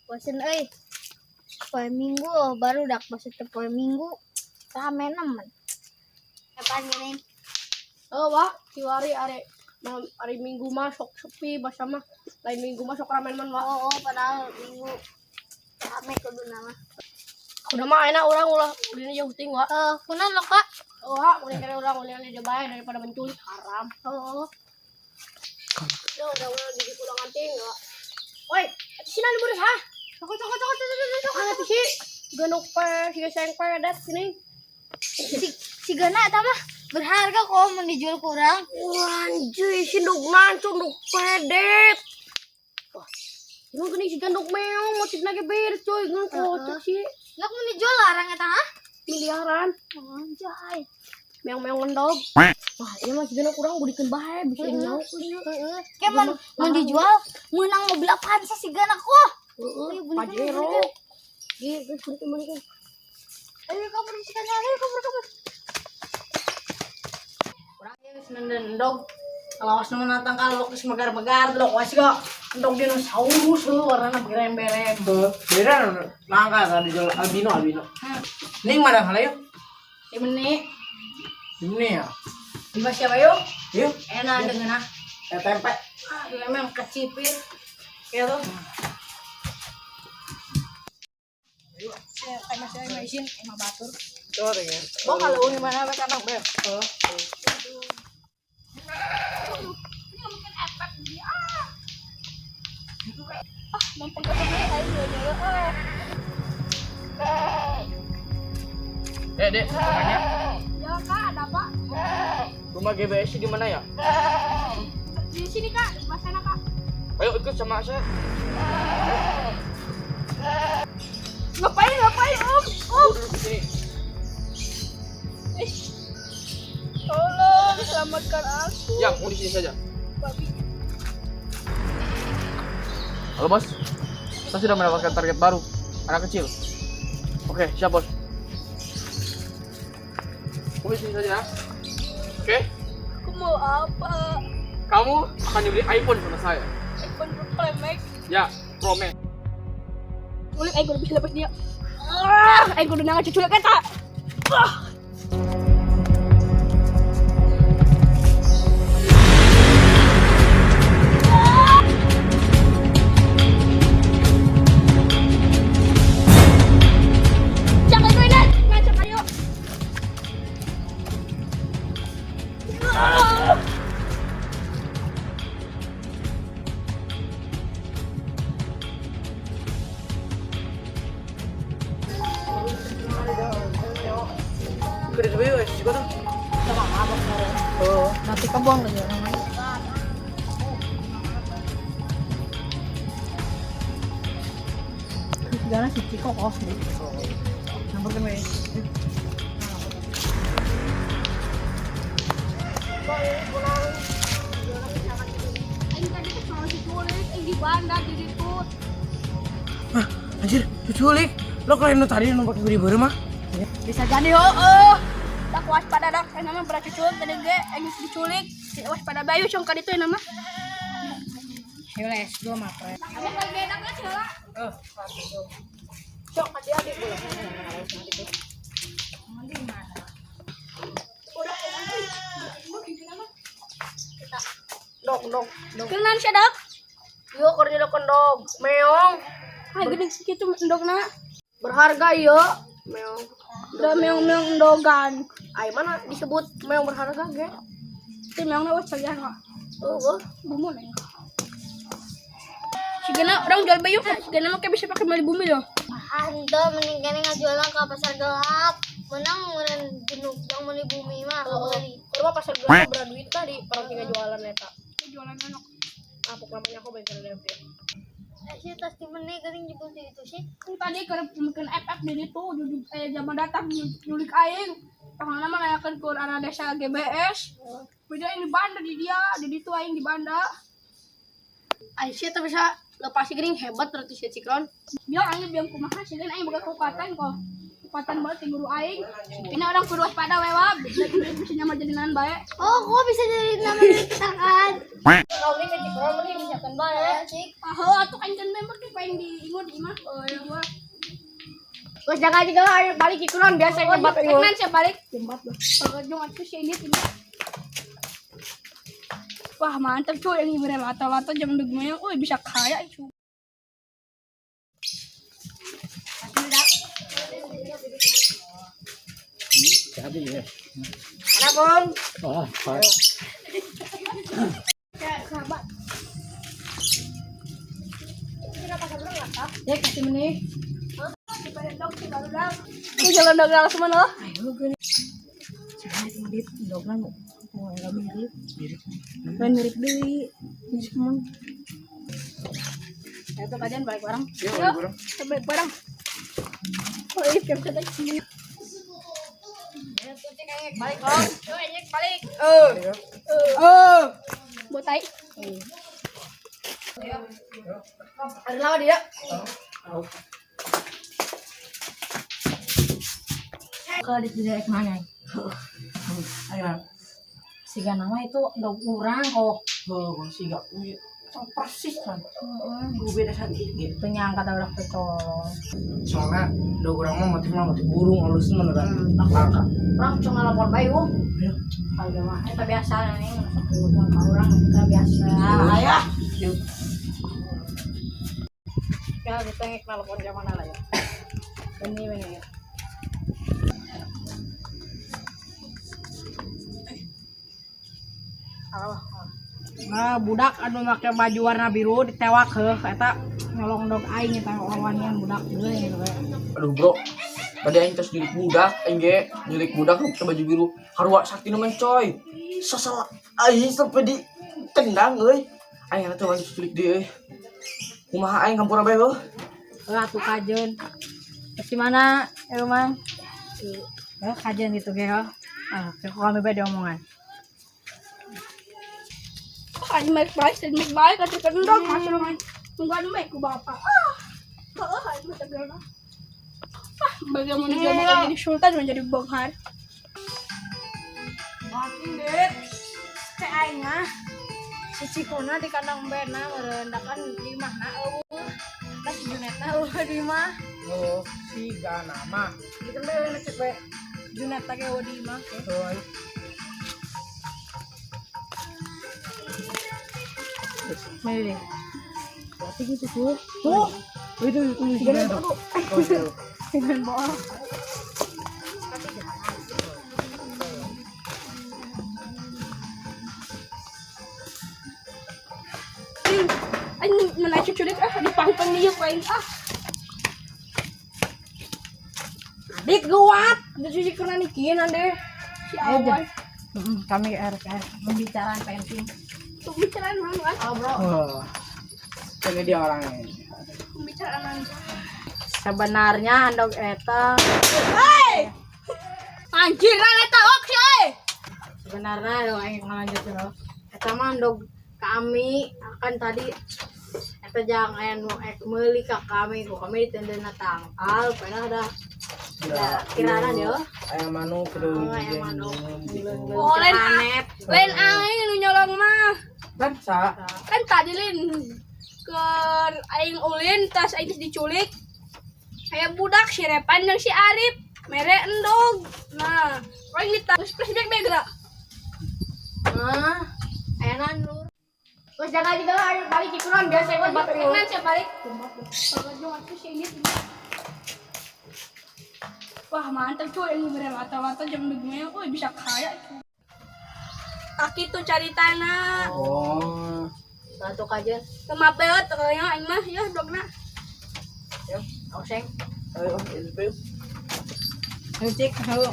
Bosen euy. Poe Minggu baru dak bosen teh poe Minggu. Rame nemen. Apaan gini? Oh, wah, kiwari are hari Minggu mah sok sepi basa mah. Lain Minggu mah sok ramen man, wah. Oh, oh, padahal Minggu rame kuduna mah. Udah mah enak orang ulah ulin jauh ting, wah. Eh, kunaon lo, Kak? Wah, ulin kene urang ulin di bae daripada menculik haram. Oh, oh. Ya udah ulah di pulang anting, wah. Woi, atuh sina nu beres ha? Cokot, cokot, cokot, cokot, cokot. Mana tuh si genuk pe, si geseng pe dat sini. Si si gana eta mah berharga kok mun dijual kurang. Wah, anjir, si nduk nancung nduk pedet. Wah, ini gini si ganduk meong, mau cek lagi beres coy, nggak kocak sih. Nggak mun dijual larang eta ha? Miliaran, Anjay. meong-meong ngendog. Wah, ini masih gana kurang bodikan bae, bisa nyawa kudu. Heeh. Kayak mun mun dijual meunang mobil Avanza si gana kok. Heeh, Ayo, belikan, Pajero. belikan. Iya, geus belikan belikan. Ayo kabur si gana, ayo kabur kabur. Urang ieu geus nenden endog. Lawas nu natang kalau geus megar-megar delok was ga endog dinosaurus heuh warnana berem-berem. Beda langka kan dijual albino albino. Ning mana kalau yuk? Di menit Ini ya. di mas siapa yuk? Yuk, Enak dengan ah. tempe. Ah, memang kecipir. Ya tuh. Saya masih emang izin emang batur. Sore ya. Bo kalau ini mana we kanang be. Eh, Dek, namanya Ya kak, ada apa? rumah GBS di mana ya? Di sini kak, di sebelah sana kak. Ayo ikut sama saya. Ngapain, ngapain om? Om, Duduk di sini. tolong selamatkan aku. Ya, mau di sini saja. Babi. Halo, Bos. Saya sudah mendapatkan target baru, anak kecil. Oke, siap, Bos. Kamu di sini saja ya. Oke, Aku mau apa? kamu akan diberi iPhone sama saya. iPhone Pro Max. Ya, Pro Max. Culik, aing kudu bisa lepas dia. Ah, aing kudu nangan cuculik eta. Ah. Cak itu ini, ngacak ayo. Ah. Nanti kebuang lagi orang. Gana si Ciko kos nih. Nomor kan we. Aing tadi tuh sama si culik, aing di bandar di ditu. Hah, anjir, cuculik. Lo kalian nu tadi nu pakai beri beri mah? Bisa jadi oh. Tak waspada dak, saya nama pernah cuculik tadi ge, aing geus diculik. Tidak waspada bayu cong ka ditu nama. Ayo les, gua mah pre. Kamu lagi enak geus heula. Cok adik-adik boleh. Dok, dok, dok. Kenan sia dak. Yo kerja dok endog, meong. Ay geuning kitu endogna. Berharga yo, meong. Da meong-meong endogan. Ay mana disebut meong berharga ge? Itu meongna wes cagah kok. Oh, Bumi lah. Sigana orang jual bayu, sigana mah kayak bisa pakai beli bumi loh. Ando mending kene ngajualan ke pasar gelap. Menang meureun genuk yang meuli bumi mah beli. Rumah pasar gelap berapa duit tadi orang tinggal jualan eta. Jualan anak. Apa namanya aku bengkel ya. Eh, si tas di meneh geuning jebul di itu sih. Kan tadi keur bikin FF di ditu, zaman datang nyulik aing. Pangana mah ngayakeun ke arah desa GBS. Beda aing di bandar di dia, di ditu aing di bandar. Aisyah tuh bisa lepas gering hebat berarti si Cikron. Biar aing biang kumaha sih aing boga kekuatan kok. Dicopatan banget ti guru aing. Ini urang kudu waspada we wab. Bisa nyamar jadi naon bae. Oh, kok bisa jadi nama dari tangkalan? Kau ini cik orang ini misalkan bae. Cik. Ah, heuh atuh aing kan memang teh paling di ingu di imah. Oh, iya gua. Terus jangan juga ayo balik ikuran biasa Oh, nyebat iya, Eknan saya balik. Jembat lah. Pagajong atuh si ini ini. Wah, mantap cuy yang ibarat lata-lata jam dugmaya. Woi, bisa kaya cuy. Mana bong? Sahabat. Ya kasih menit. Ini jalan dog langsung mana loh? Ayo gue. Jangan mirip dogna mau enggak mirip. Mirip. Lain mirip deui. Mirip mun. Ya tuh kajian balik bareng. Iya, Yuk, balik bareng. kita balik bareng. Oh, iya, siap siap. Balik bang. Yuk, ini balik. Eh. Eh. Buat tai. Ada lama dia. Kalau di tidak mana? Ayo. Siga nama itu dog urang kok. Oh, siga. Persis kan. Gue beda satu gitu. Itu nyangka udah ketolong. Soalnya dog orang mah motifnya motif burung halus beneran. Langka. Orang cuma lapor bae uh. Ayo. Kalau mah eta biasa nih masuk ke orang kita biasa. Ayah. Yuk. Ya kita ngek nelpon ke mana lah ya. Ini ini ya. Halo. Nah, budak anu make baju warna biru ditewak heuh eta nyolong dog aing eta lawannya budak deui gitu we. Aduh bro, tadi aing tos nyulik budak, aing ge nyulik budak pakai baju biru. Harua sakti nemen coy. Sasalah aing sampai ditendang euy. Aing atuh lanjut culik deui euy. Kumaha aing kampura bae heuh. Heuh atuh kajeun. Terus di mana ya mang? Heuh kajeun gitu ge heuh. Ah, kok kami bae diomongan. Oh, ini balik balik, ini balik balik, atuh kendong masuk rumah. Tungguan bae ku bapak. Ah, heeh, aing mah tegal. Ah, bagaimana dia bakal jadi sultan menjadi benghar. Batin deh. Teh aing mah. Si Cikuna di kandang bena merendakan di imahna eueuh. Tah si Junetna eueuh di imah. Oh, siga nama. Di kan bae cek bae. Junetna ge eueuh di imah. Oh, Mari deh. Berarti gitu tuh. Tuh. Itu itu itu. Itu. Dengan bohong. Aing mana cuculik ah dipangpang dia paling ah. Adik guat, di si Cikuna nikin ande. Si awan. Kami RKR pembicaraan penting. Pembicaraan mana ah? Oh, bro. Oh. Ini dia orangnya. Pembicaraan mana? Sebenarnya andog eta Hei! Anjir, eta ok sih euy. sebenarnya dong aing lanjut dulu. Eta mah andog kami akan tadi eta jangan aya nu ek meuli ka kami ku kami ditendena tangkal padahal ada kirana yo. Ayam manuk kudu. Oh, ayam manuk. Oh, lain Anet. Lain aing nu nyolong mah. Kan sa. Kan tadi lin ke aing ulin tas aing geus diculik. Saya budak si Repan jeung si Arif mere endog. Nah, paling ditas flashback bae geura. Ah, ayana lur. Terus jangan juga ayo balik ikuran biasa nyebat Eknan saya balik. Pagajong atuh si ini. Wah, mantap cuy yang ibarat lata-lata jam dugmaya. Woi, bisa kaya cuy. Aki tuh cari tanah. Oh. Satu aja. Kemapet kayaknya aing mah ya dogna. Yo, oseng. Ayo, itu. Ayo cik, ayo.